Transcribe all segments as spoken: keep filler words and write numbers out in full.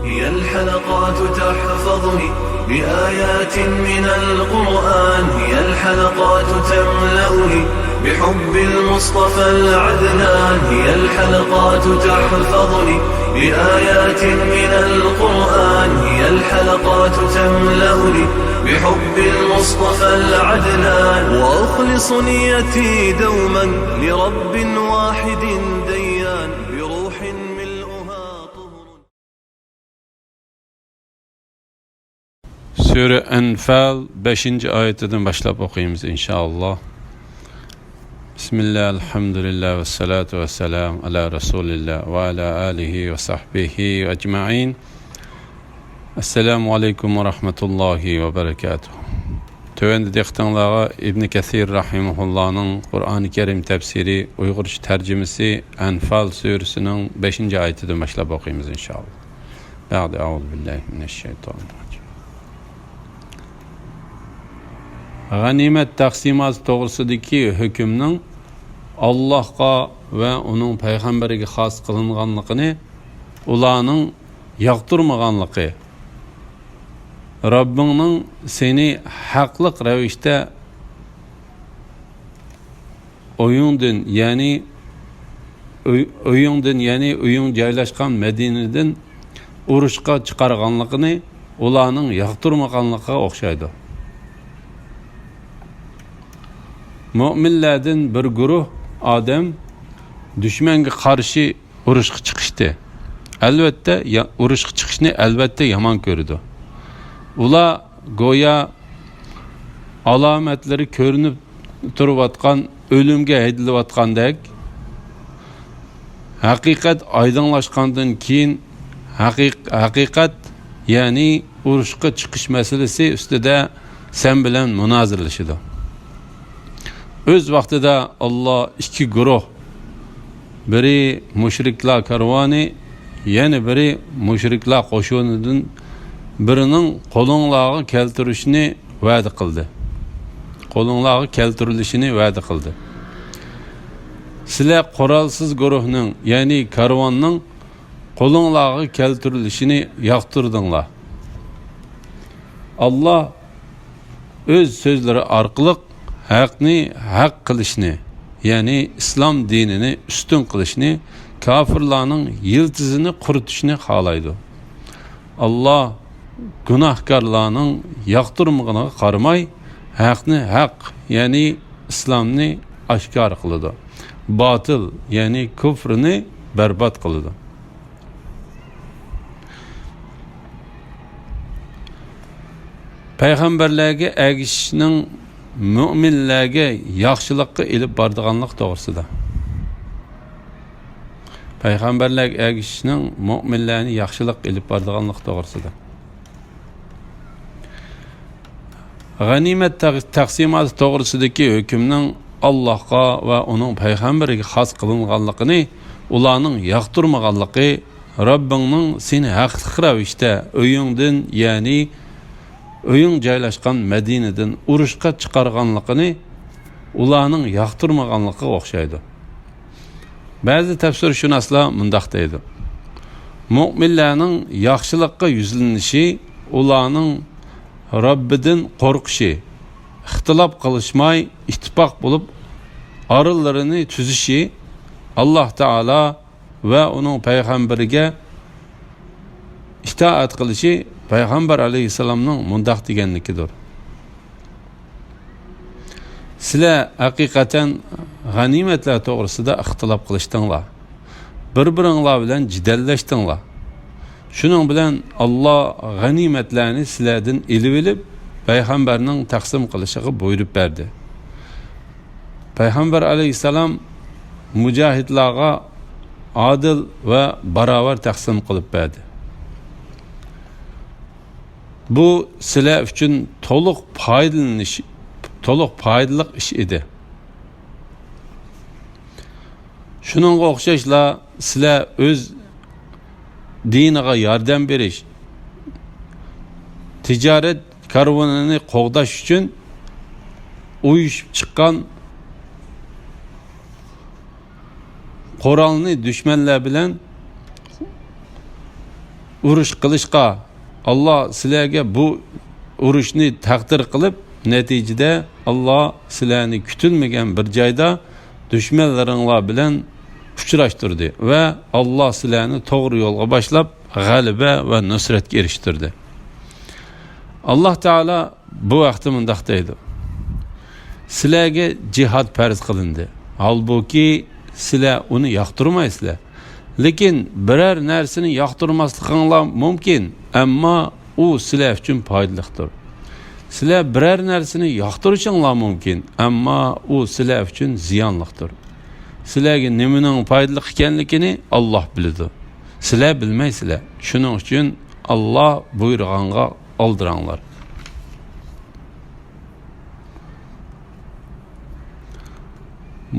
هي الحلقات تحفظني بآيات من القرآن، هي الحلقات تملأني بحب المصطفى العدنان، هي الحلقات تحفظني بآيات من القرآن، هي الحلقات تملأني بحب المصطفى العدنان، وأخلص نيتي دوما لرب واحد ديان، بروح ملؤها طهر. سۈرە ئەنفال بەشىنچى ئايىتىدىن باشلاپ ئوقۇيمىز، ئىنشائاللا. بىسمىللا، ئەلھەمدۇلىللا، ۋەسسالاتۇ ۋەسسالامۇ ئەلا رەسۇلىللا ۋە ئەلا ئالىھى ۋە سەھبىھى ئەجمەئىن. ئەسسالامۇ ئەلەيكۇم ۋە رەھمەتۇللاھى ۋە بەرەكاتۇھ. تۆۋەندە دىققىتىڭلارغا ئىبنى كەسىر رەھىمەھۇللانىڭ قۇرئانى كەرىم تەپسىرى، ئۇيغۇرچە تەرجىمىسى، ئەنفال سۈرىسىنىڭ بەشىنچى ئايىتىدىن باشلاپ ئوقۇيمىز، ئىنشائاللا. بەئدە، ئەئۇزۇ بىللاھى مىنەششەيتانىررەجىم. غەنىيمەت تەقسىماتى توغرىسىدىكى ھۆكۈمنىڭ ئاللاھقا ۋە ئۇنىڭ پەيغەمبىرىگە خاس قىلىنغانلىقىنى ئۇلارنىڭ ياقتۇرمىغانلىقى، رەببىڭنىڭ سېنى ھەقلىق رەۋىشتە ئۆيۈڭدىن، يەنى ئۆي-، ئۆيۈڭدىن، يەنى ئۆيۈڭ جايلاشقان مەدىنىدىن ئۇرۇشقا چىقارغانلىقىنى ئۇلارنىڭ ياقتۇرمىغانلىقىغا ئوخشايدۇ. مۆمىنلەردىن بىر گۇرۇھ ئادەم دۈشمەنگە قارشى ئۇرۇشقا چىقىشتى. ئەلۋەتتە، يا-، ئۇرۇشقا چىقىشنى ئەلۋەتتە يامان كۆرىدۇ. ئۇلار گويا ئالامەتلىرى كۆرۈنۈپ تۇرۇۋاتقان، ئۆلۈمگە ھەيدىلىۋاتقاندەك، ھەقىقەت ئايدىڭلاشقاندىن كېيىن، ھەقىق-، ھەقىقەت، يەنى ئۇرۇشقا چىقىش مەسىلىسى ئۈستىدە سەن بىلەن مۇنازىرىلىشىدۇ. ئۆز ۋاقتىدا ئاللا ئىككى گۇرۇھ، بىرى مۇشرىكلار كارۋانى، يەنە بىرى مۇشرىكلار قوشۇنىدىن بىرىنىڭ قولۇڭلارغا كەلتۈرۈشنى ۋەدە قىلدى. قولۇڭلارغا كەلتۈرۈلۈشىنى ۋەدە قىلدى. سىلەر قورالسىز گۇرۇھنىڭ، يەنى كارۋاننىڭ قولۇڭلارغا كەلتۈرۈلۈشىنى ياقتۇردۇڭلار. ئاللا ئۆز سۆزلىرى ئارقىلىق ھەقنى ھەق قىلىشنى، يەنى ئىسلام دىنىنى ئۈستۈن قىلىشنى، كاپىرلارنىڭ يىلتىزىنى قۇرۇتۇشنى خالايدۇ. ئاللا گۇناھكارلارنىڭ ياقتۇرمىغىنىغا قارىماي، ھەقنى ھەق، يەنى ئىسلامنى ئاشكارا قىلىدۇ. باتىل، يەنى كۇفرنى بەربات قىلىدۇ. پەيغەمبەرلەرگە ئەگىشىشنىڭ مۆمىنلەرگە ياخشىلىققا ئېلىپ بارىدىغانلىقى توغرىسىدا. پەيغەمبەرلەرگە ئەگىشىشنىڭ مۆمىنلەرنى ياخشىلىققا ئېلىپ بارىدىغانلىقى توغرىسىدا. غەنىيمەت تەق-، تەقسىماتى توغرىسىدىكى ھۆكۈمنىڭ ئاللاھقا ۋە ئۇنىڭ پەيغەمبىرىگە خاس قىلىنغانلىقىنى ئۇلارنىڭ ياقتۇرمىغانلىقى، رەببىڭنىڭ سېنى ھەقلىق رەۋىشتە ئۆيۈڭدىن، يەنى ئۆيۈڭ جايلاشقان مەدىنىدىن ئۇرۇشقا چىقارغانلىقىنى ئۇلارنىڭ ياقتۇرمىغانلىقىغا ئوخشايدۇ. بەزى تەپسىرشۇناسلار مۇنداق دەيدۇ: مۆمىنلەرنىڭ ياخشىلىققا يۈزلىنىشى ئۇلارنىڭ رەببىدىن قورقۇشى، ئىختىلاپ قىلىشماي ئىتتىپاق بولۇپ ئارىلىرىنى تۈزۈشى، ئاللاھ تائالا ۋە ئۇنىڭ پەيغەمبىرىگە ئىتائەت قىلىشى پەيغەمبەر ئەلەيھىسسالامنىڭ مۇنداق دېگەنلىكىدۇر: سىلەر ھەقىقەتەن غەنىيمەتلەر توغرىسىدا ئىختىلاپ قىلىشتىڭلار، بىر-بىرىڭلار بىلەن جېدەللەشتىڭلار. شۇنىڭ بىلەن ئاللاھ غەنىيمەتلەرنى سىلەردىن ئېلىۋېلىپ، پەيغەمبەرنىڭ تەقسىم قىلىشىغا بۇيرۇپ بەردى. پەيغەمبەر ئەلەيھىسسالام مۇجاھىدلارغا ئادىل ۋە باراۋەر تەقسىم قىلىپ بەردى. بۇ سىلەر ئۈچۈن تولۇق پايدىلىنىش، تولۇق پايدىلىق ئىش ئىدى. شۇنىڭغا ئوخشاشلا، سىلەر ئۆز دىنىغا ياردەم بېرىش، تىجارەت كارۋىنىنى قوغداش ئۈچۈن ئۇيۇشۇپ چىققان قورالنى دۈشمەنلەر بىلەن ئۇرۇش قىلىشقا، ئاللا سىلەرگە بۇ ئۇرۇشنى تەقدىر قىلىپ، نەتىجىدە ئاللا سىلەرنى كۈتۈلمىگەن بىر جايدا دۈشمەنلىرىڭلار بىلەن ئۇچراشتۇردى ۋە ئاللا سىلەرنى توغرا يولغا باشلاپ، غەلىبە ۋە نۇسرەتكە ئېرىشتۈردى. ئاللا تائالا بۇ ھەقتە مۇنداق دەيدۇ: سىلەرگە جىھاد پەرز قىلىندى، ھالبۇكى، سىلەر ئۇنى ياقتۇرمايسىلەر. لېكىن بىرەر نەرسىنى ياقتۇرماسلىقىڭلار مۇمكىن، ئەمما ئۇ سىلەر ئۈچۈن پايدىلىقتۇر. سىلەر بىرەر نەرسىنى ياقتۇرۇشۇڭلار مۇمكىن، ئەمما ئۇ سىلەر ئۈچۈن زىيانلىقتۇر. سىلەرگە نېمىنىڭ پايدىلىق ئىكەنلىكىنى ئاللا بىلىدۇ. سىلەر بىلمەيسىلەر. شۇنىڭ ئۈچۈن ئاللا بۇيرۇغانغا ئالدىراڭلار.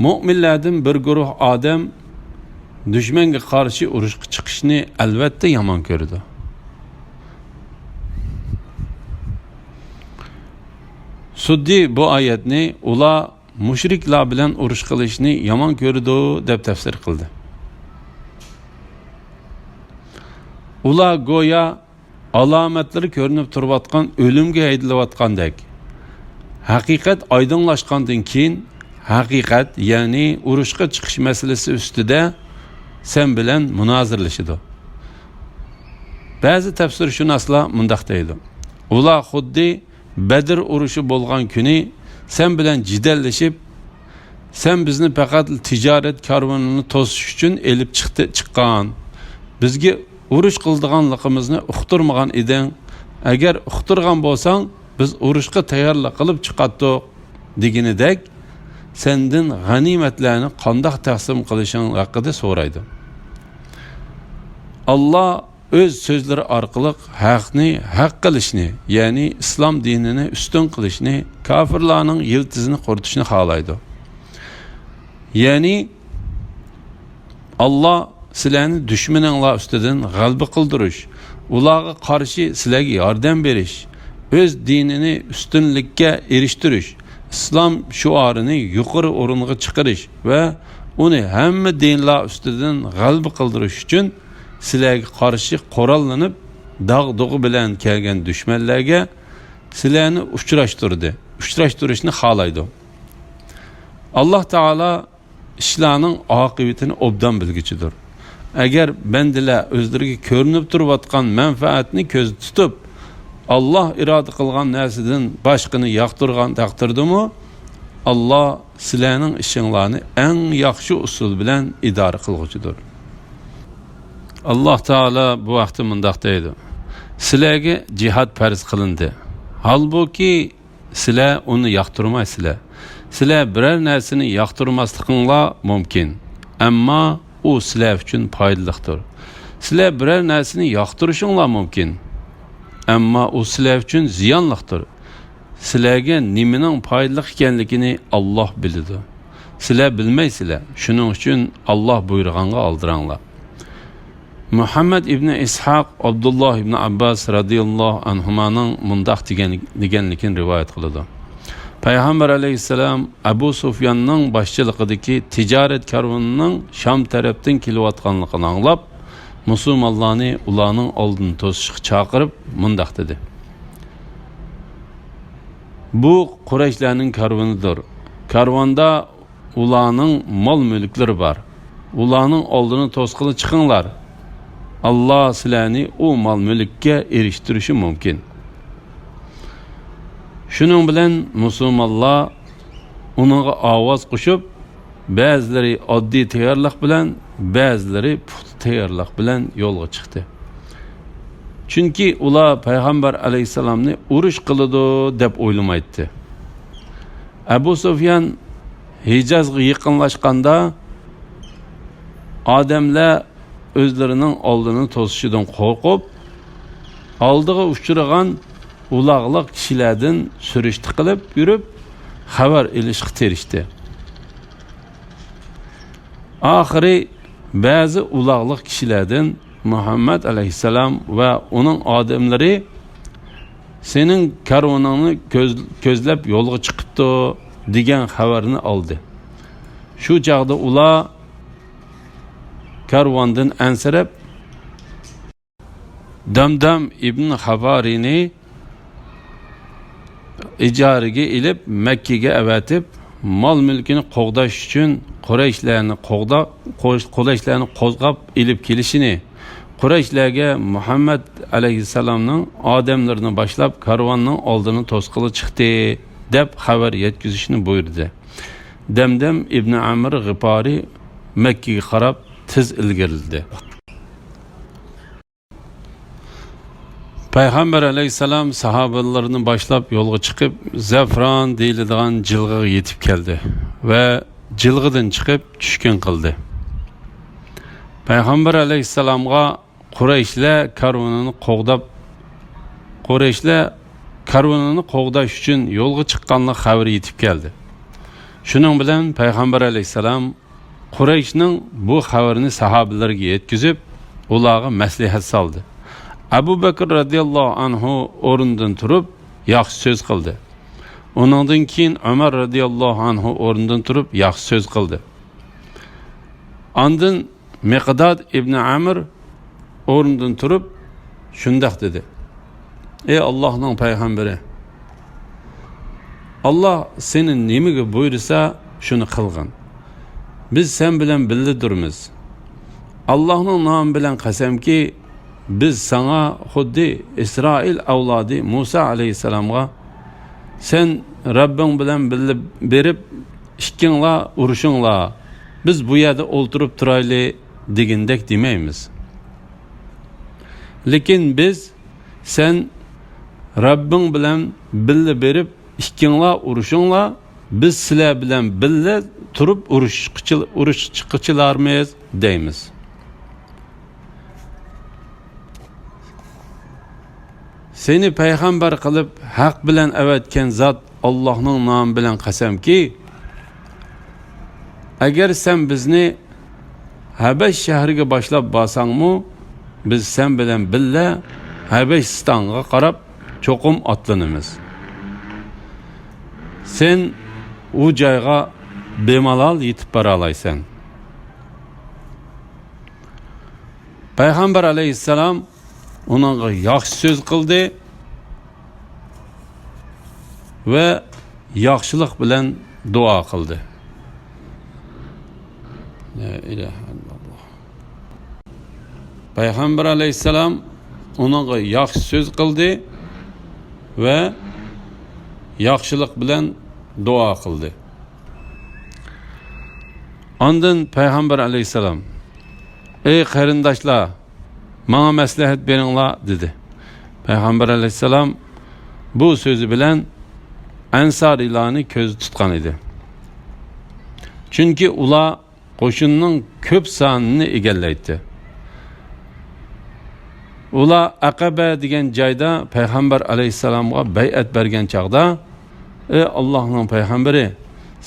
مۆمىنلەردىن بىر گۇرۇھ ئادەم دۈشمەنگە قارشى ئۇرۇشقا چىقىشنى ئەلۋەتتە يامان كۆرىدۇ. سۇددى بۇ ئايەتنى ئۇلار مۇشرىكلار بىلەن ئۇرۇش قىلىشنى يامان كۆرىدۇ دەپ تەپسىر قىلدى. ئۇلار گويا ئالامەتلىرى كۆرۈنۈپ تۇرۇۋاتقان ئۆلۈمگە ھەيدىلىۋاتقاندەك. ھەقىقەت ئايدىڭلاشقاندىن كېيىن، ھەقىقەت، يەنى ئۇرۇشقا چىقىش مەسىلىسى ئۈستىدە سەن بىلەن مۇنازىرىلىشىدۇ. بەزى تەپسىرشۇناسلار مۇنداق دەيدۇ: ئۇلار خۇددى بەدر ئۇرۇشى بولغان كۈنى سەن بىلەن جېدەللىشىپ، سەن بىزنى پەقەت تىجارەت كارۋىنىنى توسۇش ئۈچۈن ئېلىپ چىقتى، چىققان. بىزگە ئۇرۇش قىلىدىغانلىقىمىزنى ئۇقتۇرمىغان ئىدىڭ. ئەگەر ئۇقتۇرغان بولساڭ، بىز ئۇرۇشقا تەييارلىق قىلىپ چىقاتتۇق، دېگىنىدەك، سەندىن غەنىيمەتلەرنى قانداق تەقسىم قىلىشىڭ ھەققىدە سورايدۇ. ئاللا ئۆز سۆزلىرى ئارقىلىق ھەقنى ھەق قىلىشنى، يەنى ئىسلام دىنىنى ئۈستۈن قىلىشنى، كاپىرلارنىڭ يىلتىزىنى قۇرۇتۇشنى خالايدۇ. يەنى، ئاللا سىلەرنى دۈشمىنىڭلار ئۈستىدىن غەلىبە قىلدۇرۇش، ئۇلارغا قارشى سىلەرگە ياردەم بېرىش، ئۆز دىنىنى ئۈستۈنلۈككە ئېرىشتۈرۈش، ئىسلام شوئارىنى يۇقىرى ئورۇنغا چىقىرىش ۋە ئۇنى ھەممە دىنلار ئۈستىدىن غەلىبە قىلدۇرۇش ئۈچۈن سىلەرگە قارشى قوراللىنىپ، داغ-دۇغا بىلەن كەلگەن دۈشمەنلەرگە سىلەرنى ئۇچراشتۇردى، ئۇچراشتۇرۇشنى خالايدۇ. ئاللا تائالا ئىشلارنىڭ ئاقىۋىتىنى ئوبدان بىلگۈچىدۇر. ئەگەر بەندىلەر ئۆزلىرىگە كۆرۈنۈپ تۇرۇۋاتقان مەنپەئەتنى كۆزدە تۇتۇپ، ئاللا ئىرادە قىلغان نەرسىدىن باشقىنى ياقتۇرغان تەقدىردىمۇ، ئاللا سىلەرنىڭ ئىشىڭلارنى ئەڭ ياخشى ئۇسۇل بىلەن ئىدارە قىلغۇچىدۇر. ئاللا تائالا بۇ ھەقتە مۇنداق دەيدۇ: سىلەرگە جىھاد پەرز قىلىندى. ھالبۇكى، سىلەر ئۇنى ياقتۇرمايسىلەر. سىلەر بىرەر نەرسىنى ياقتۇرماسلىقىڭلار مۇمكىن، ئەمما ئۇ سىلەر ئۈچۈن پايدىلىقتۇر. سىلەر بىرەر نەرسىنى ياقتۇرۇشۇڭلار مۇمكىن، ئەمما ئۇ سىلەر ئۈچۈن زىيانلىقتۇر. سىلەرگە نېمىنىڭ پايدىلىق ئىكەنلىكىنى ئاللا بىلىدۇ. سىلەر بىلمەيسىلەر، شۇنىڭ ئۈچۈن ئاللا بۇيرۇغانغا ئالدىراڭلار. مۇھەممەد ئىبنى ئىسھاق ئابدۇللا ئىبنى ئابباس رەزىياللاھۇ ئەنھۇمانىڭ مۇنداق دېگەن، دېگەنلىكىنى رىۋايەت قىلىدۇ: پەيغەمبەر ئەلەيھىسسالام ئەبۇ سۇفياننىڭ باشچىلىقىدىكى تىجارەت كارۋىنىنىڭ شام تەرەپتىن كېلىۋاتقانلىقىنى ئاڭلاپ، مۇسۇلمانلارنى ئۇلارنىڭ ئالدىنى توسۇشقا چاقىرىپ، مۇنداق دېدى: بۇ قۇرەيشلەرنىڭ كارۋىنىدۇر. كارۋاندا ئۇلارنىڭ مال-مۈلۈكلىرى بار. ئۇلارنىڭ ئالدىنى توسقىلى چىقىڭلار. ئاللا سىلەرنى ئۇ مال-مۈلۈككە ئېرىشتۈرۈشى مۇمكىن. شۇنىڭ بىلەن مۇسۇلمانلار ئۇنىڭغا ئاۋاز قوشۇپ، بەزىلىرى ئاددىي تەييارلىق بىلەن، بەزىلىرى پۇختا تەييارلىق بىلەن يولغا چىقتى. چۈنكى ئۇلار پەيغەمبەر ئەلەيھىسسالامنى ئۇرۇش قىلىدۇ دەپ ئويلىمايتتى. ئەبۇ سۇفيان ھىجازغا يېقىنلاشقاندا، ئادەملەر ئۆزلىرىنىڭ ئالدىنى توسۇشىدىن قورقۇپ، ئالدىغا ئۇچرىغان ئۇلاغلىق كىشىلەردىن سۈرۈشتە قىلىپ يۈرۈپ، خەۋەر ئېلىشقا تىرىشتى. ئاخىرى بەزى ئۇلاغلىق كىشىلەردىن مۇھەممەد ئەلەيھىسسالام ۋە ئۇنىڭ ئادەملىرى سېنىڭ كارۋىنىڭنى كۆز-، كۆزلەپ يولغا چىقىپتۇ، دېگەن خەۋەرنى ئالدى. شۇ چاغدا ئۇلار كارۋاندىن ئەنسىرەپ، دەمدەم ئىبن خاپارىنى ئىجارىگە ئېلىپ، مەككىگە ئەۋەتىپ، مال-مۈلكىنى قوغداش ئۈچۈن قۇرەيشلەرنى قوغداپ، قوش-، قۇرەيشلەرنى قوزغاپ ئېلىپ كېلىشىنى، قۇرەيشلەرگە مۇھەممەد ئەلەيھىسسالامنىڭ ئادەملىرىنى باشلاپ كارۋاننىڭ ئالدىنى توسقىلى چىقتى، دەپ خەۋەر يەتكۈزۈشنى بۇيرۇدى. دەمدەم ئىبنى ئەمر غىپارى مەككىگە قاراپ تېز ئىلگىرىلىدى. پەيغەمبەر ئەلەيھىسسالام ساھابىلىرىنى باشلاپ يولغا چىقىپ، زەفران دېيىلىدىغان جىلغىغا يېتىپ كەلدى ۋە جىلغىدىن چىقىپ چۈشكۈن قىلدى. پەيغەمبەر ئەلەيھىسسالامغا قۇرەيشلەر كارۋىنىنى قوغداپ، قۇرەيشلەر كارۋىنىنى قوغداش ئۈچۈن يولغا چىققانلىق خەۋىرى يېتىپ كەلدى. شۇنىڭ بىلەن پەيغەمبەر ئەلەيھىسسالام قۇرەيشنىڭ بۇ خەۋىرىنى ساھابىلەرگە يەتكۈزۈپ، ئۇلارغا مەسلىھەت سالدى. ئەبۇ بەكىر رەزىياللاھۇ ئەنھۇ ئورنىدىن تۇرۇپ، ياخشى سۆز قىلدى. ئۇنىڭدىن كېيىن ئۆمەر رەزىياللاھۇ ئەنھۇ ئورنىدىن تۇرۇپ، ياخشى سۆز قىلدى. ئاندىن مىقداد ئىبنى ئەمر ئورنىدىن تۇرۇپ، شۇنداق دېدى: «ئەي ئاللاھنىڭ پەيغەمبىرى، ئاللاھ سېنى نېمىگە بۇيرۇسا، شۇنى قىلغىن. بىز سەن بىلەن بىللىدۇرمىز. ئاللاھنىڭ نامى بىلەن قەسەمكى، بىز ساڭا خۇددى ئىسرائىل ئەۋلادى مۇسا ئەلەيھىسسالامغا، سەن رەببىڭ بىلەن بىللە بېرىپ، ئىككىڭلار ئۇرۇشۇڭلار، بىز بۇ يەردە ئولتۇرۇپ تۇرايلى دېگىندەك دېمەيمىز. لېكىن بىز، سەن رەببىڭ بىلەن بىللە بېرىپ، ئىككىڭلار ئۇرۇشۇڭلار، بىز سىلەر بىلەن بىللە تۇرۇپ ئۇرۇشقا چىل-، ئۇرۇشقا چىققۇچىلارمىز» دەيمىز. سېنى پەيغەمبەر قىلىپ ھەق بىلەن ئەۋەتكەن زات ئاللاھنىڭ نامى بىلەن قەسەمكى، ئەگەر سەن بىزنى ھەبەش شەھىرىگە باشلاپ بارساڭمۇ، بىز سەن بىلەن بىللە ھەبەشىستانغا قاراپ چوقۇم ئاتلىنىمىز. سەن ئۇ جايغا بىمالال يېتىپ بارالايسەن. پەيغەمبەر ئەلەيھىسسالام ئۇنىڭغا ياخشى سۆز قىلدى ۋە ياخشىلىق بىلەن دۇئا قىلدى. لا ئىلاھە ئىللاللاھ. پەيغەمبەر ئەلەيھىسسالام ئۇنىڭغا ياخشى سۆز قىلدى ۋە ياخشىلىق بىلەن دۇئا قىلدى. ئاندىن پەيغەمبەر ئەلەيھىسسالام: «ئەي قېرىنداشلار، ماڭا مەسلىھەت بېرىڭلار» دېدى. پەيغەمبەر ئەلەيھىسسالام بۇ سۆزى بىلەن ئەنسارىيلارنى كۆزدە تۇتقان ئىدى. چۈنكى ئۇلار قوشۇننىڭ كۆپ سانىنى ئىگىلەيتتى. ئۇلار ئەقەبە دېگەن جايدا پەيغەمبەر ئەلەيھىسسالامغا بەيئەت بەرگەن چاغدا: «ئەي ئاللاھنىڭ پەيغەمبىرى،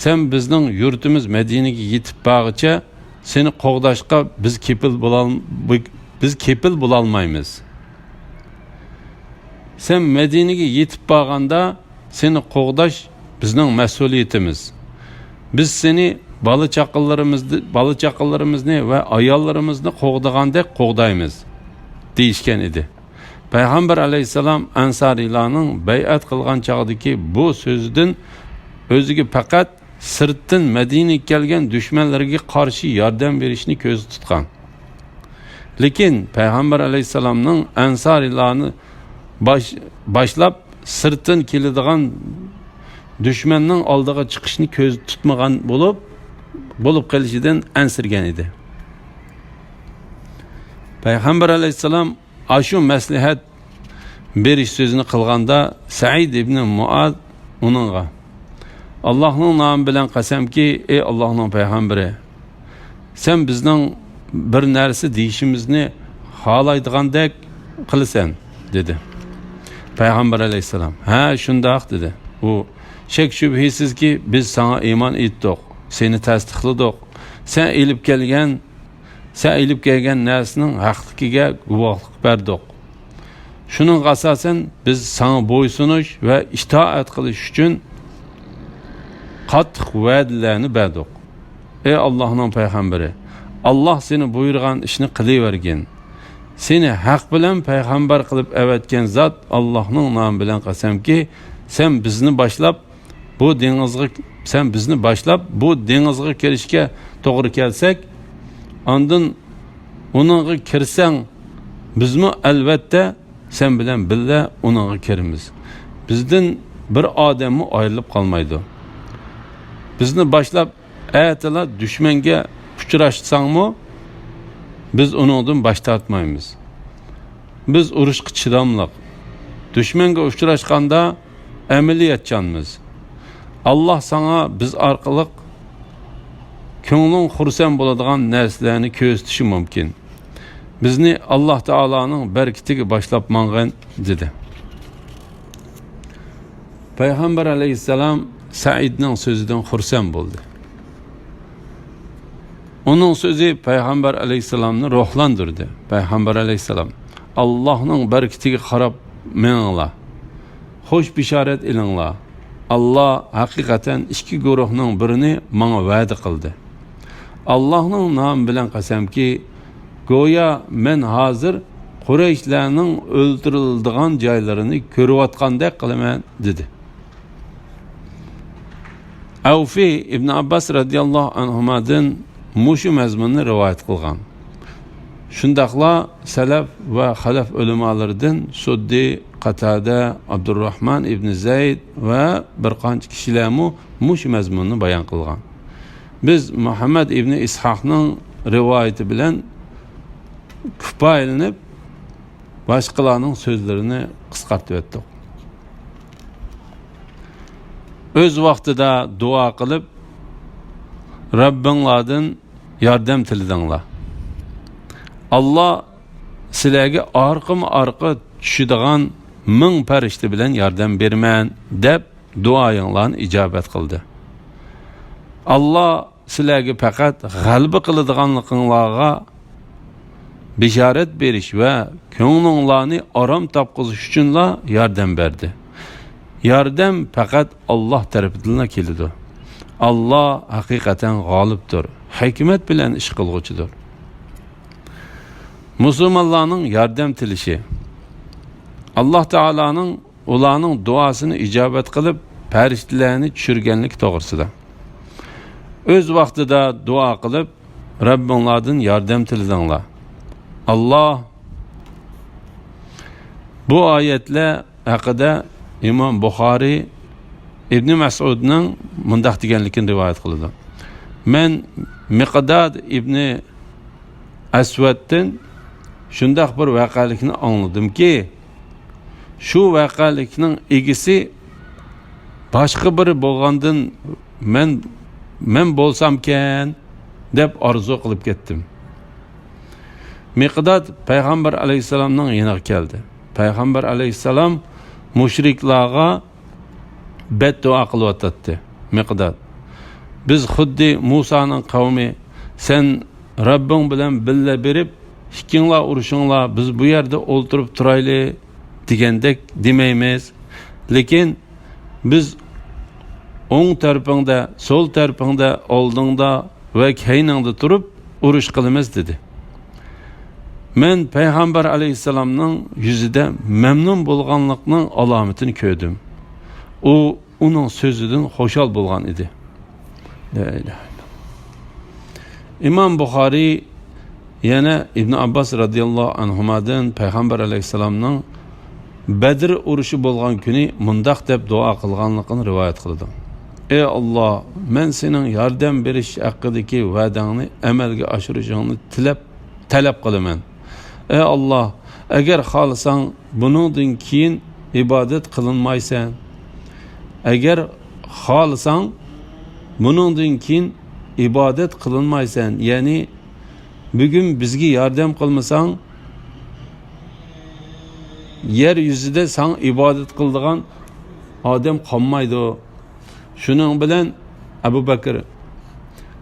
سەن بىزنىڭ يۇرتىمىز مەدىنىگە يېتىپ بارغىچە سېنى قوغداشقا بىز كېپىل بولال-، بىز كېپىل بولالمايمىز. سەن مەدىنىگە يېتىپ بارغاندا سېنى قوغداش بىزنىڭ مەسئۇلىيىتىمىز. بىز سېنى بالا-چاقىلىرىمىزنى، بالا-چاقىلىرىمىزنى ۋە ئاياللىرىمىزنى قوغدىغاندەك قوغدايمىز» دېيىشكەن ئىدى. پەيغەمبەر ئەلەيھىسسالام ئەنسارىيلارنىڭ بەيئەت قىلغان چاغدىكى بۇ سۆزىدىن ئۆزىگە پەقەت سىرتتىن مەدىنىگە كەلگەن دۈشمەنلىرىگە قارشى ياردەم بېرىشنى كۆزدە تۇتقان. لېكىن پەيغەمبەر ئەلەيھىسسالامنىڭ ئەنسارىيلارنى باش-، باشلاپ سىرتتىن كېلىدىغان دۈشمەننىڭ ئالدىغا چىقىشنى كۆزدە تۇتمىغان بولۇپ، بولۇپ قېلىشىدىن ئەنسىرىگەن ئىدى. پەيغەمبەر ئەلەيھىسسالام ئاشۇ مەسلىھەت بېرىش سۆزىنى قىلغاندا، سەئىد ئىبنى مۇئاز ئۇنىڭغا: «ئاللاھنىڭ نامى بىلەن قەسەمكى، ئەي ئاللاھنىڭ پەيغەمبىرى، سەن بىزنىڭ بىر نەرسە دېيىشىمىزنى خالايدىغاندەك قىلىسەن» دېدى. پەيغەمبەر ئەلەيھىسسالام: «ھە، شۇنداق» دېدى. ئۇ: «شەك-شۈبھىسىزكى، بىز ساڭا ئىمان ئېيتتۇق، سېنى تەستىقلىدۇق. سەن ئېلىپ كەلگەن، سەن ئېلىپ كەلگەن نەرسىنىڭ ھەقلىكىگە گۇۋاھلىق بەردۇق. شۇنىڭغا ئاساسەن، بىز ساڭا بويسۇنۇش ۋە ئىتائەت قىلىش ئۈچۈن قاتتىق ۋەدىلەرنى بەردۇق. ئەي ئاللاھنىڭ پەيغەمبىرى، ئاللاھ سېنى بۇيرۇغان ئىشنى قىلىۋەرگىن. سېنى ھەق بىلەن پەيغەمبەر قىلىپ ئەۋەتكەن زات ئاللاھنىڭ نامى بىلەن قەسەمكى، سەن بىزنى باشلاپ بۇ دېڭىزغا، سەن بىزنى باشلاپ بۇ دېڭىزغا كىرىشكە توغرا كەلسەك، ئاندىن ئۇنىڭغا كىرسەڭ، بىزمۇ ئەلۋەتتە سەن بىلەن بىللە ئۇنىڭغا كىرىمىز. بىزدىن بىر ئادەممۇ ئايرىلىپ قالمايدۇ. بىزنى باشلاپ ئەتىلا دۈشمەنگە ئۇچراشساڭمۇ، بىز ئۇنىڭدىن باش تارتمايمىز. بىز ئۇرۇشقا چىداملىق. دۈشمەنگە ئۇچراشقاندا ئەمەلىيەتچانمىز. ئاللاھ ساڭا بىز ئارقىلىق كۆڭلۈڭ خۇرسەن بولىدىغان نەرسىلەرنى كۆرسىتىشى مۇمكىن. بىزنى ئاللاھ تائالانىڭ بەرىكىتىگە باشلاپ ماڭغىن، دېدى. پەيغەمبەر ئەلەيھىسسالام سەئىدنىڭ سۆزىدىن خۇرسەن بولدى. ئۇنىڭ سۆزى پەيغەمبەر ئەلەيھىسسالامنى روھلاندۇردى. پەيغەمبەر ئەلەيھىسسالام، ئاللاھنىڭ بەرىكىتىگە قاراپ مېڭىڭلار. خۇش بېشارەت ئېلىڭلار. ئاللاھ ھەقىقەتەن ئىككى گۇرۇھنىڭ بىرىنى ماڭا ۋەدە قىلدى. ئاللاھنىڭ نامى بىلەن قەسەمكى، گويا مەن ھازىر قۇرەيشلەرنىڭ ئۆلتۈرۈلىدىغان جايلىرىنى كۆرۈۋاتقاندەك قىلىمەن، دېدى. ئەۋفى ئىبن ئابباس رەزىياللاھۇ ئەنھۇمادىن مۇشۇ مەزمۇننى رىۋايەت قىلغان. شۇنداقلا سەلەف ۋە خەلەف ئۆلىمالىرىدىن سۇددى، قاتادە، ئابدۇرراھمان ئىبن زەيد ۋە بىر قانچە كىشىلەرمۇ مۇشۇ مەزمۇننى بايان قىلغان. بىز مۇھەممەد ئىبن ئىسھاقنىڭ رىۋايىتى بىلەن كۇپايىلىنىپ، باشقىلارنىڭ سۆزلىرىنى قىسقارتىۋەتتۇق. ئۆز ۋاقتىدا دۇئا قىلىپ، رەببىڭلاردىن ياردەم تىلىدىڭلار. ئاللا سىلەرگە ئارقىمۇ ئارقا چۈشىدىغان مىڭ پەرىشتە بىلەن ياردەم بېرىمەن، دەپ دۇئايىڭلارنى ئىجابەت قىلدى. ئاللا سىلەرگە پەقەت غەلىبە قىلىدىغانلىقىڭلارغا بېشارەت بېرىش ۋە كۆڭلۈڭلارنى ئارام تاپقۇزۇش ئۈچۈنلا ياردەم بەردى. ياردەم پەقەت ئاللا تەرىپىدىنلا كېلىدۇ. ئاللا ھەقىقەتەن غالىبتۇر، ھېكمەت بىلەن ئىش قىلغۇچىدۇر. مۇسۇلمانلارنىڭ ياردەم تىلىشى. ئاللا تائالانىڭ ئۇلارنىڭ دۇئاسىنى ئىجابەت قىلىپ، پەرىشتىلەرنى چۈشۈرگەنلىكى توغرىسىدا. ئۆز ۋاقتىدا دۇئا قىلىپ، رەببىڭلاردىن ياردەم تىلىدىڭلار. ئاللا، بۇ ئايەتلەر ھەققىدە ئىمام بۇخارىي ئىبنى مەسئۇدنىڭ مۇنداق دېگەنلىكىنى رىۋايەت قىلىدۇ: مەن مىقداد ئىبنى ئەسۋەدتىن شۇنداق بىر ۋەقەلىكنى ئاڭلىدىمكى، شۇ ۋەقەلىكنىڭ ئىگىسى باشقا بىرى بولغاندىن مەن، مەن بولسامكەن دەپ ئارزۇ قىلىپ كەتتىم. مىقداد پەيغەمبەر ئەلەيھىسسالامنىڭ يېنىغا كەلدى. پەيغەمبەر ئەلەيھىسسالام مۇشرىكلارغا بەددۇئا قىلىۋاتاتتى. مىقداد، بىز خۇددى مۇسانىڭ قەۋمى، سەن رەببىڭ بىلەن بىللە بېرىپ، ئىككىڭلار ئۇرۇشۇڭلار، بىز بۇ يەردە ئولتۇرۇپ تۇرايلى دېگەندەك دېمەيمىز. لېكىن بىز ئوڭ تەرىپىڭدە، سول تەرىپىڭدە، ئالدىڭدا ۋە كەينىڭدە تۇرۇپ ئۇرۇش قىلىمىز، دېدى. مەن پەيغەمبەر ئەلەيھىسسالامنىڭ يۈزىدە مەمنۇن بولغانلىقنىڭ ئالامىتىنى كۆردۈم. ئۇ ئۇنىڭ سۆزىدىن خۇشال بولغان ئىدى. لا ئىلاھە ئىللاللا. ئىمام بۇخارىي يەنە ئىبن ئابباس رەزىياللاھۇ ئەنھۇمادىن پەيغەمبەر ئەلەيھىسسالامنىڭ بەدر ئۇرۇشى بولغان كۈنى مۇنداق دەپ دۇئا قىلغانلىقىنى رىۋايەت قىلىدۇ: ئەي ئاللا، مەن سېنىڭ ياردەم بېرىش ھەققىدىكى ۋەدەڭنى ئەمەلگە ئاشۇرۇشۇڭنى تىلەپ، تەلەپ قىلىمەن. ئەي ئاللا، ئەگەر خالىساڭ، بۇنىڭدىن كېيىن ئىبادەت قىلىنمايسەن. ئەگەر خالىساڭ، بۇنىڭدىن كېيىن ئىبادەت قىلىنمايسەن. يەنى، بۈگۈن بىزگە ياردەم قىلمىساڭ، يەر يۈزىدە ساڭا ئىبادەت قىلىدىغان ئادەم قالمايدۇ. شۇنىڭ بىلەن ئەبۇ بەكرى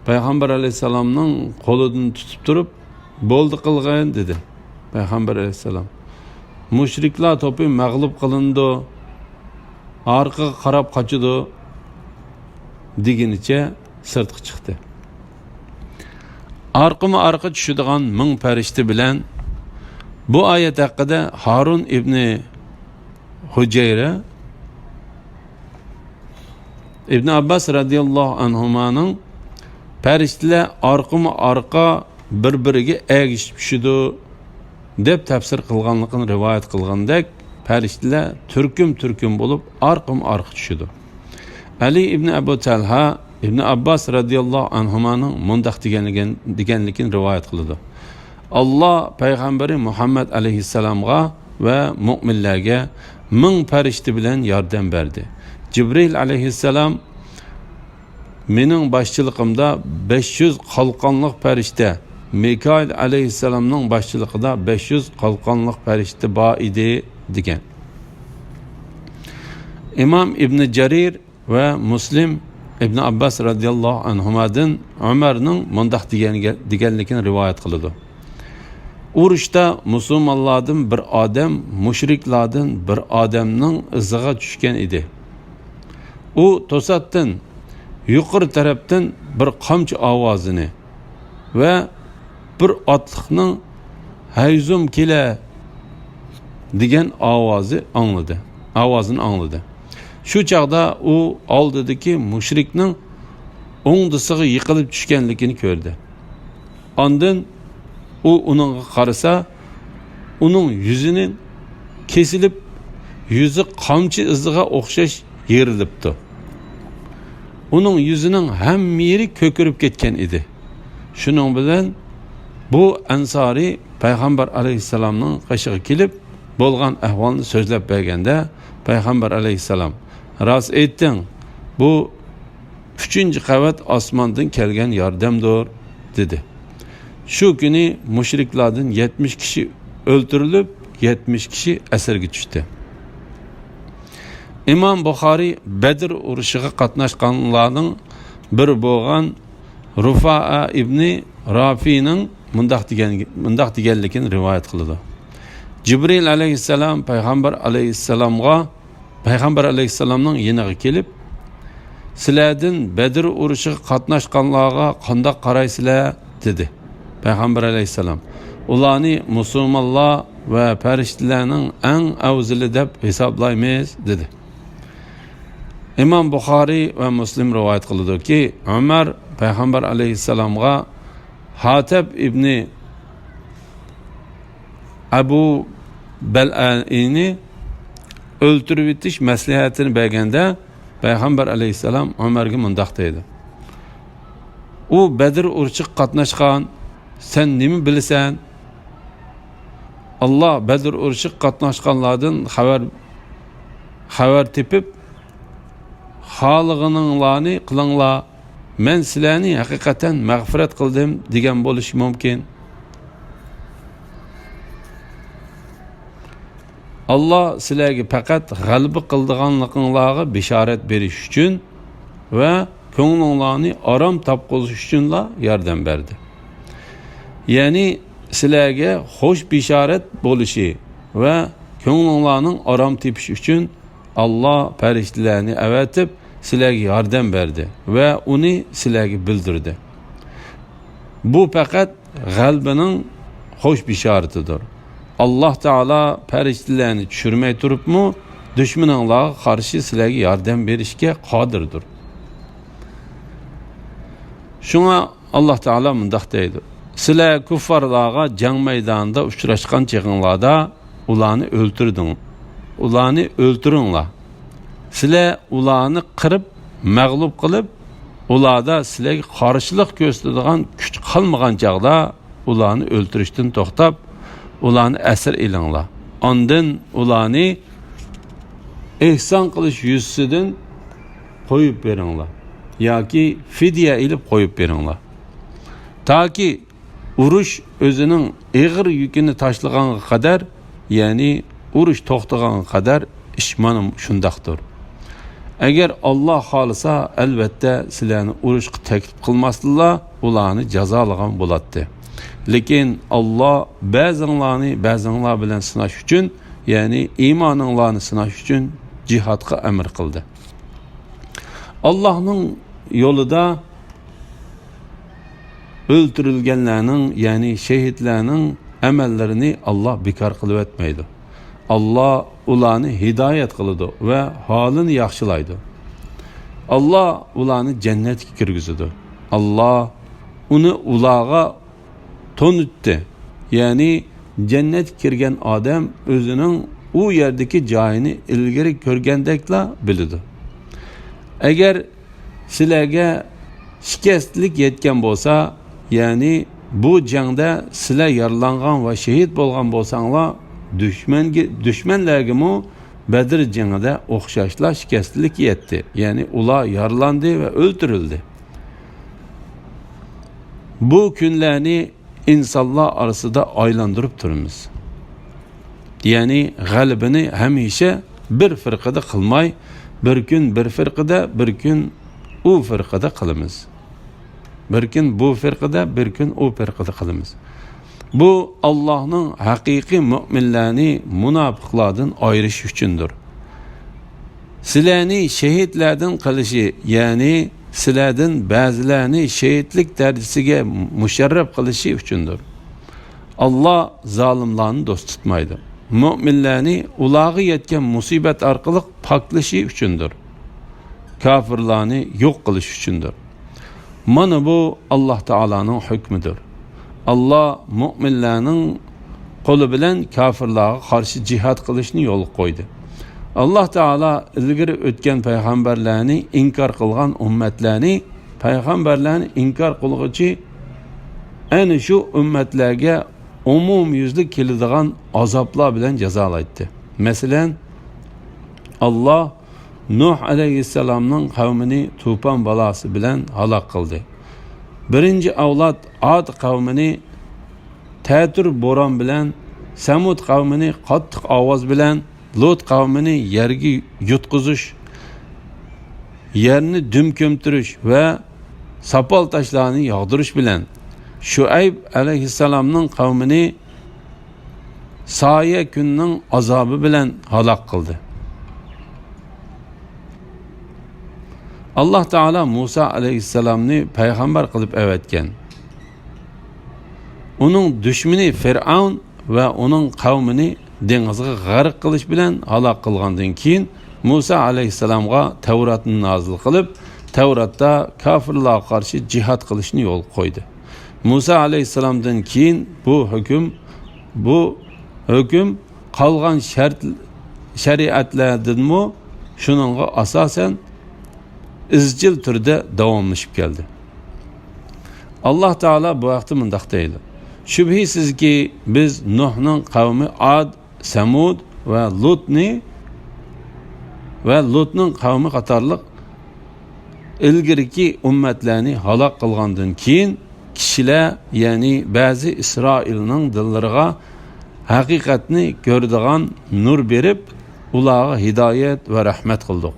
پەيغەمبەر ئەلەيھىسسالامنىڭ قولىدىن تۇتۇپ تۇرۇپ، بولدى قىلغىن، دېدى پەيغەمبەر ئەلەيھىسسالام. مۇشرىكلار توپى مەغلۇپ قىلىنىدۇ، ئارقىغا قاراپ قاچىدۇ، دېگىنىچە سىرتقا چىقتى. ئارقىمۇ ئارقا چۈشىدىغان مىڭ پەرىشتە بىلەن بۇ ئايەت ھەققىدە ھارۇن ئىبنى ھۇجەيرە ئىبن ئابباس رەزىياللاھۇ ئەنھۇمانىڭ پەرىشتىلەر ئارقىمۇ ئارقا بىر-بىرىگە ئەگىشىپ چۈشىدۇ دەپ تەپسىر قىلغانلىقىنى رىۋايەت قىلغاندەك، پەرىشتىلەر تۈركۈم-تۈركۈم بولۇپ ئارقىمۇ ئارقا چۈشىدۇ. ئەلى ئىبن ئەبۇ تەلھا ئىبن ئابباس رەزىياللاھۇ ئەنھۇمانىڭ مۇنداق دېگەنلىكىن، دېگەنلىكىنى رىۋايەت قىلىدۇ. ئاللا پەيغەمبىرى مۇھەممەد ئەلەيھىسسالامغا ۋە مۆمىنلەرگە مىڭ پەرىشتە بىلەن ياردەم بەردى. جىبرىل ئەلەيھىسسالام مېنىڭ باشچىلىقىمدا بەش يۈز قالقانلىق پەرىشتە، مىكائىل ئەلەيھىسسالامنىڭ باشچىلىقىدا بەش يۈز قالقانلىق پەرىشتە بار ئىدى، دېگەن. ئىمام ئىبنى جەرىر ۋە مۇسلىم ئىبن ئابباس رەزىياللاھۇ ئەنھۇمادىن ئۆمەرنىڭ مۇنداق دېگەنگە، دېگەنلىكىنى رىۋايەت قىلىدۇ. ئۇرۇشتا مۇسۇلمانلاردىن بىر ئادەم مۇشرىكلاردىن بىر ئادەمنىڭ ئىزىغا چۈشكەن ئىدى. ئۇ توساتتىن يۇقىرى تەرەپتىن بىر قامچا ئاۋازىنى ۋە بىر ئاتلىقنىڭ «ھەيزۇم كېلە» دېگەن ئاۋازى ئاڭلىدى، ئاۋازىنى ئاڭلىدى. شۇ چاغدا ئۇ ئالدىدىكى مۇشرىكنىڭ ئوڭدىسىغا يىقىلىپ چۈشكەنلىكىنى كۆردى. ئاندىن ئۇ ئۇنىڭغا قارىسا، ئۇنىڭ يۈزىنىڭ كېسىلىپ، يۈزى قامچا ئىزىغا ئوخشاش يېرىلىپتۇ. ئۇنىڭ يۈزىنىڭ ھەممە يېرى كۆكىرىپ كەتكەن ئىدى. شۇنىڭ بىلەن بۇ ئەنسارىي پەيغەمبەر ئەلەيھىسسالامنىڭ قېشىغا كېلىپ، بولغان ئەھۋالنى سۆزلەپ بەرگەندە، پەيغەمبەر ئەلەيھىسسالام، «راست ئېيتتىڭ، بۇ ئۈچىنچى قەۋەت ئاسماندىن كەلگەن ياردەمدۇر» دېدى. شۇ كۈنى مۇشرىكلاردىن يەتمىش كىشى ئۆلتۈرۈلۈپ، يەتمىش كىشى ئەسىرگە چۈشتى. ئىمام بۇخارىي بەدر ئۇرۇشىغا قاتناشقانلارنىڭ بىرى بولغان رۇفائە ئىبنى رافىنىڭ مۇنداق دېگەن، مۇنداق دېگەنلىكىنى رىۋايەت قىلىدۇ. جىبرىل ئەلەيھىسسالام پەيغەمبەر ئەلەيھىسسالامغا، پەيغەمبەر ئەلەيھىسسالامنىڭ يېنىغا كېلىپ، «سىلەردىن بەدر ئۇرۇشىغا قاتناشقانلارغا قانداق قارايسىلەر؟» دېدى. پەيغەمبەر ئەلەيھىسسالام، «ئۇلارنى مۇسۇلمانلار ۋە پەرىشتىلەرنىڭ ئەڭ ئەۋزىلى دەپ ھېسابلايمىز» دېدى. ئىمام بۇخارىي ۋە مۇسلىم رىۋايەت قىلىدۇكى، ئۆمەر پەيغەمبەر ئەلەيھىسسالامغا ھاتەب ئىبنى ئەبۇ بەلئەنى ئۆلتۈرۈۋېتىش مەسلىھەتىنى بەرگەندە، پەيغەمبەر ئەلەيھىسسالام ئۆمەرگە مۇنداق دەيدۇ: «ئۇ بەدر ئۇرۇشىغا قاتناشقان، سەن نېمە بىلىسەن؟ ئاللا بەدر ئۇرۇشىغا قاتناشقانلاردىن خەۋەر، خەۋەر تېپىپ، خالىغىنىڭلارنى قىلىڭلار، مەن سىلەرنى ھەقىقەتەن مەغپىرەت قىلدىم» دېگەن بولۇشى مۇمكىن. ئاللا سىلەرگە پەقەت غەلىبە قىلىدىغانلىقىڭلارغا بېشارەت بېرىش ئۈچۈن ۋە كۆڭلۈڭلارنى ئارام تاپقۇزۇش ئۈچۈنلا ياردەم بەردى. يەنى سىلەرگە خوش بېشارەت بولۇشى ۋە كۆڭلۈڭلارنىڭ ئارام تېپىشى ئۈچۈن ئاللا پەرىشتىلەرنى ئەۋەتىپ، سىلەرگە ياردەم بەردى ۋە ئۇنى سىلەرگە بىلدۈردى. بۇ پەقەت غەلىبىنىڭ خوش بېشارىتىدۇر. ئاللا تائالا پەرىشتىلەرنى چۈشۈرمەي تۇرۇپمۇ، دۈشمىنىڭلارغا قارشى سىلەرگە ياردەم بېرىشكە قادىردۇر. شۇڭا ئاللا تائالا مۇنداق دەيدۇ: «سىلەر كۇففارلارغا جەڭ مەيدانىدا ئۇچراشقان چېغىڭلاردا ئۇلارنى ئۆلتۈردۈڭ، ئۇلارنى ئۆلتۈرۈڭلار. سىلەر ئۇلارنى قىرىپ، مەغلۇپ قىلىپ، ئۇلاردا سىلەرگە قارشىلىق كۆرسىتىدىغان كۈچ قالمىغان چاغدا، ئۇلارنى ئۆلتۈرۈشتىن توختاپ، ئۇلارنى ئەسىر ئېلىڭلار. ئاندىن ئۇلارنى ئېھسان قىلىش يۈزىسىدىن قويۇپ بېرىڭلار ياكى فىدىيە ئېلىپ قويۇپ بېرىڭلار. تاكى ئۇرۇش ئۆزىنىڭ ئېغىر يۈكىنى تاشلىغانغا قەدەر، يەنى ئۇرۇش توختىغانغا قەدەر ئىش مانا شۇنداقتۇر. ئەگەر ئاللا خالىسا، ئەلۋەتتە، سىلەرنى ئۇرۇشقا تەكلىپ قىلماستىنلا، ئۇلارنى جازالىغان بولاتتى. لېكىن ئاللا بەزىڭلارنى بەزىڭلار بىلەن سىناش ئۈچۈن، يەنى ئىمانىڭلارنى سىناش ئۈچۈن جىھادقا ئەمر قىلدى.» ئاللانىڭ يولىدا ئۆلتۈرۈلگەنلەرنىڭ، يەنى شېھىتلەرنىڭ ئەمەللىرىنى ئاللا بىكار قىلىۋەتمەيدۇ. ئاللا ئۇلارنى ھىدايەت قىلىدۇ ۋە ھالىنى ياخشىلايدۇ. ئاللا ئۇلارنى جەننەتكە كىرگۈزىدۇ. ئاللا ئۇنى ئۇلارغا تونۇتتى. يەنى جەننەتكە كىرگەن ئادەم ئۆزىنىڭ ئۇ يەردىكى جايىنى ئىلگىرى كۆرگەندەكلا بىلىدۇ. ئەگەر سىلەرگە شىكەستلىك يەتكەن بولسا، يەنى بۇ جەڭدە سىلەر يارىلانغان ۋە شېھىت بولغان بولساڭلار، دۈشمەنگە، دۈشمەنلەرگىمۇ بەدر جېڭىدە ئوخشاشلا شىكەستلىك يەتتى. يەنى ئۇلار يارىلاندى ۋە ئۆلتۈرۈلدى. بۇ كۈنلەرنى ئىنسانلار ئارىسىدا ئايلاندۇرۇپ تۇرىمىز. يەنى غەلىبىنى ھەمىشە بىر فىرقىدە قىلماي، بىر كۈن بىر فىرقىدە، بىر كۈن ئۇ فىرقىدە قىلىمىز. بىر كۈن بۇ فىرقىدە، بىر كۈن ئۇ فىرقىدە قىلىمىز. بۇ ئاللاھنىڭ ھەقىقىي مۆمىنلەرنى مۇناپىقلاردىن ئايرىش ئۈچۈندۇر. سىلەرنى شېھىتلەردىن قىلىشى، يەنى سىلەردىن بەزىلەرنى شېھىتلىك دەرىجىسىگە مۇشەررەپ قىلىشى ئۈچۈندۇر. ئاللا زالىملارنى دوست تۇتمايدۇ. مۆمىنلەرنى ئۇلارغا يەتكەن مۇسىبەت ئارقىلىق پاكلىشى ئۈچۈندۇر. كاپىرلارنى يوق قىلىش ئۈچۈندۇر. مانا بۇ ئاللا تائالانىڭ ھۆكمىدۇر. ئاللا مۆمىنلەرنىڭ قولى بىلەن كاپىرلارغا قارشى جىھاد قىلىشنى يولغا قويدى. ئاللا تائالا ئىلگىرى ئۆتكەن پەيغەمبەرلەرنى ئىنكار قىلغان ئۈممەتلەرنى پەيغەمبەرلەرنى ئىنكار قىلغۇچى ئەنە شۇ ئۈممەتلەرگە ئومۇميۈزلۈك كېلىدىغان ئازابلار بىلەن جازالايتتى. مەسىلەن، ئاللا نۇھ ئەلەيھىسسالامنىڭ قەۋمىنى توپان بالاسى بىلەن ھالاك قىلدى. بىرىنچى ئەۋلاد ئاد قەۋمىنى تەتۈر بوران بىلەن، سەمۇد قەۋمىنى قاتتىق ئاۋاز بىلەن، لۇت قەۋمىنى يەرگە يۇتقۇزۇش، يەرنى دۈم كۆمتۈرۈش ۋە ساپال تاشلارنى ياغدۇرۇش بىلەن، شۇئەيب ئەلەيھىسسالامنىڭ قەۋمىنى سايە كۈننىڭ ئازابى بىلەن ھالاك قىلدى. ئاللا تائالا مۇسا ئەلەيھىسسالامنى پەيغەمبەر قىلىپ ئەۋەتكەن. ئۇنىڭ دۈشمىنى فىرئەۋن ۋە ئۇنىڭ قەۋمىنى دېڭىزغا غەرق قىلىش بىلەن ھالاك قىلغاندىن كېيىن، مۇسا ئەلەيھىسسالامغا تەۋراتنى نازىل قىلىپ، تەۋراتتا كاپىرلارغا قارشى جىھاد قىلىشنى يولغا قويدى. مۇسا ئەلەيھىسسالامدىن كېيىن بۇ ھۆكۈم، بۇ ھۆكۈم قالغان شەرت، شەرىئەتلەردىنمۇ شۇنىڭغا ئاساسەن ئىزچىل تۈردە داۋاملىشىپ كەلدى. ئاللا تائالا بۇ ھەقتە مۇنداق دەيدۇ: شۈبھىسىزكى، بىز نۇھنىڭ قەۋمى ئاد، سەمۇد ۋە لۇتنى ۋە لۇتنىڭ قەۋمى قاتارلىق ئىلگىرىكى ئۈممەتلەرنى ھالاك قىلغاندىن كېيىن، كىشىلەر، يەنى بەزى ئىسرائىلنىڭ دىللىرىغا ھەقىقەتنى كۆرىدىغان نۇر بېرىپ، ئۇلارغا ھىدايەت ۋە رەھمەت قىلدۇق.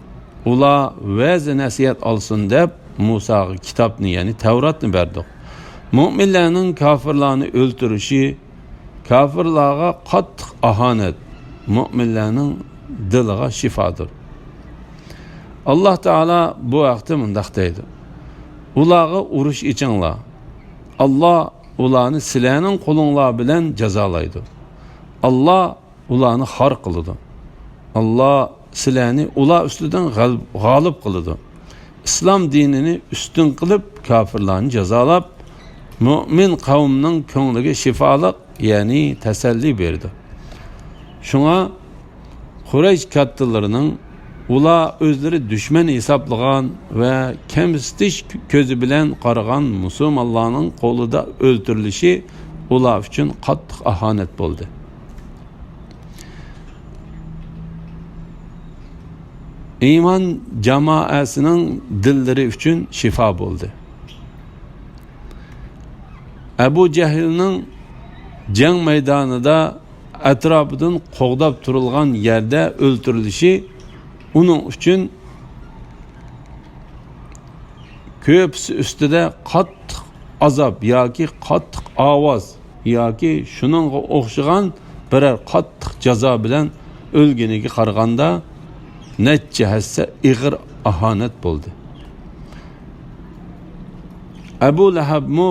ئۇلار ۋەز-نەسىھەت ئالسۇن دەپ، مۇساغا كىتابنى، يەنى تەۋراتنى بەردۇق. مۆمىنلەرنىڭ كاپىرلارنى ئۆلتۈرۈشى كاپىرلارغا قاتتىق ئاھانەت، مۆمىنلەرنىڭ دىلىغا شىپادۇر. ئاللا تائالا بۇ ھەقتە مۇنداق دەيدۇ: ئۇلارغا ئۇرۇش ئېچىڭلار. ئاللا ئۇلارنى سىلەرنىڭ قولۇڭلار بىلەن جازالايدۇ. ئاللا ئۇلارنى خار قىلىدۇ. ئاللا سىلەرنى ئۇلار ئۈستىدىن غەل-، غالىب قىلىدۇ. ئىسلام دىنىنى ئۈستۈن قىلىپ، كاپىرلارنى جازالاپ، مۆمىن قەۋمنىڭ كۆڭلىگە شىپالىق، يەنى تەسەللى بېرىدۇ. شۇڭا قۇرەيش كاتتىلىرىنىڭ ئۇلار ئۆزلىرى دۈشمەن ھېسابلىغان ۋە كەمسىتىش كۆزى بىلەن قارىغان مۇسۇلمانلارنىڭ قولىدا ئۆلتۈرۈلۈشى ئۇلار ئۈچۈن قاتتىق ئاھانەت بولدى. ئىمان جامائەسىنىڭ دىللىرى ئۈچۈن شىپا بولدى. ئەبۇ جەھىلنىڭ جەڭ مەيدانىدا ئەتراپىدىن قوغداپ تۇرۇلغان يەردە ئۆلتۈرۈلۈشى ئۇنىڭ ئۈچۈن كۆپىسى ئۈستىدە قاتتىق ئازاب ياكى قاتتىق ئاۋاز ياكى شۇنىڭغا ئوخشىغان بىرەر قاتتىق جازا بىلەن ئۆلگىنىگە قارىغاندا نەچچە ھەسسە ئېغىر ئاھانەت بولدى. ئەبۇ لەھەبمۇ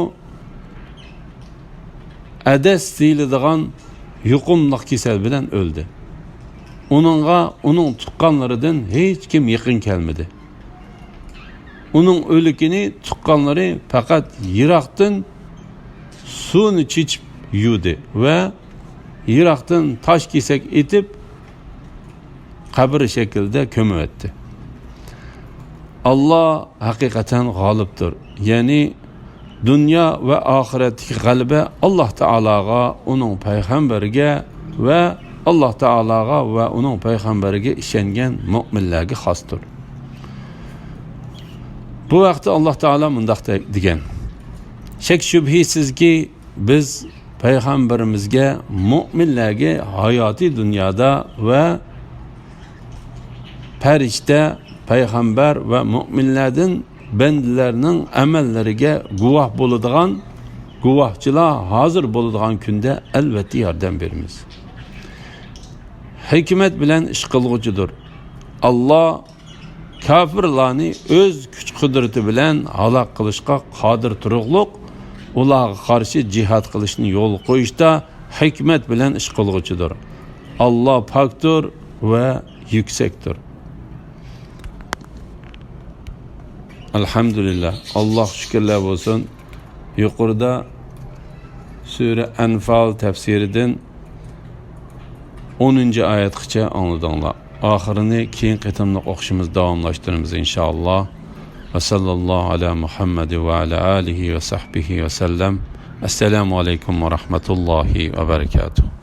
ئەدەس دېيىلىدىغان يۇقۇملۇق كېسەل بىلەن ئۆلدى. ئۇنىڭغا ئۇنىڭ تۇغقانلىرىدىن ھېچكىم يېقىن كەلمىدى. ئۇنىڭ ئۆلۈكىنى تۇغقانلىرى پەقەت يىراقتىن سۇنى چېچىپ يۇدى ۋە يىراقتىن تاش كېسەك ئېتىپ، قەبرە شەكلىدە كۆمۈۋەتتى. ئاللا ھەقىقەتەن غالىبتۇر. يەنى دۇنيا ۋە ئاخىرەتتىكى غەلىبە ئاللا تائالاغا، ئۇنىڭ پەيغەمبىرىگە ۋە ئاللا تائالاغا ۋە ئۇنىڭ پەيغەمبىرىگە ئىشەنگەن مۆمىنلەرگە خاستۇر. بۇ ھەقتە ئاللا تائالا مۇنداق دە-، دېگەن: شەك-شۈبھىسىزكى، بىز پەيغەمبىرىمىزگە، مۆمىنلەرگە ھاياتىي دۇنيادا ۋە پەرىشتە، پەيغەمبەر ۋە مۆمىنلەردىن بەندىلەرنىڭ ئەمەللىرىگە گۇۋاھ بولىدىغان، گۇۋاھچىلار ھازىر بولىدىغان كۈندە ئەلۋەتتە ياردەم بېرىمىز. ھېكمەت بىلەن ئىش قىلغۇچىدۇر. ئاللا كاپىرلارنى ئۆز كۈچ-قۇدرىتى بىلەن ھالاك قىلىشقا قادىر تۇرۇقلۇق، ئۇلارغا قارشى جىھاد قىلىشنى يولغا قويۇشتا ھېكمەت بىلەن ئىش قىلغۇچىدۇر. ئاللا پاكتۇر ۋە يۈكسەكتۇر. ئەلھەمدۇلىللا، ئاللاغا شۈكۈرلەر بولسۇن. يۇقىرىدا سۈرە ئەنفال تەپسىرىدىن ئونىنچى ئايەتكىچە ئاڭلىدىڭلار. ئاخىرىنى كېيىن قېتىملىق ئوقۇشىمىز داۋاملاشتۇرىمىز، ئىنشائاللا. ۋە ساللاللاھۇ ئەلا مۇھەممەد ۋە ئەلا ئالىھى ۋە سەھبىھى ۋە سەللەم. ئەسسالامۇ ئەلەيكۇم ۋە رەھمەتۇللاھى ۋە بەرىكاتۇھ.